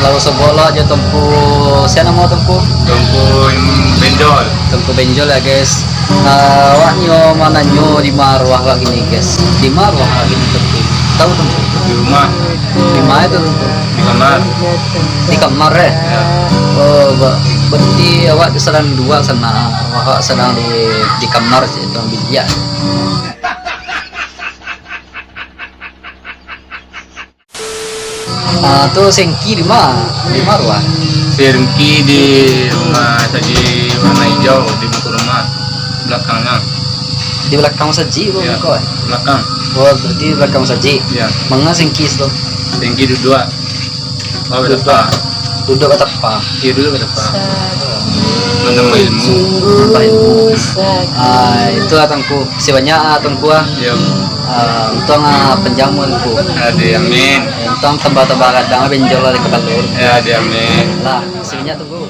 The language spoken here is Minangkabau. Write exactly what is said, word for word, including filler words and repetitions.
Kalau sabolah jo Tungku, sia namo Tungku? Tungku Benjol. Tungku Benjol ya, guys. Ah, awak nyo mananyo di ma aruah awak kini, guys. Di ma aruah awak kini, Tungku? Tahu, Tungku? Di rumah. Di ma itu, Tungku? Di kamar. Di kamar, eh? Ya. Oh, ba-, berarti awak tu sadang duo sana. Awak sadang di, di kamar, cek tu, biliak. Ah, tu si Hengki di ma? Di ma aruah? Si Hengki di rumah saji warna hijau, di muko rumah, balakangnya. Di balakang saji, bro, ya, muko, eh? Balakang. Oh, berarti balakang saji. Ya. Manga si Hengki situ? Si Hengki duduak. Oh, duduak. Batapa. Duduak batapa. Iya, duduak batapa. Manambah ilmu. Manambah ilmu. Ah, itulah, Tungku. Makasih banyak, ah, Tungku, ah. Iya. Ah, untuang, ah, panjang umua Tungku. Aduh, amin. Eh, untuang tambah-tambah gadang, benjol lah di kapalo. Ya, aduh, amin. Lah, makasih banyak, Tungku.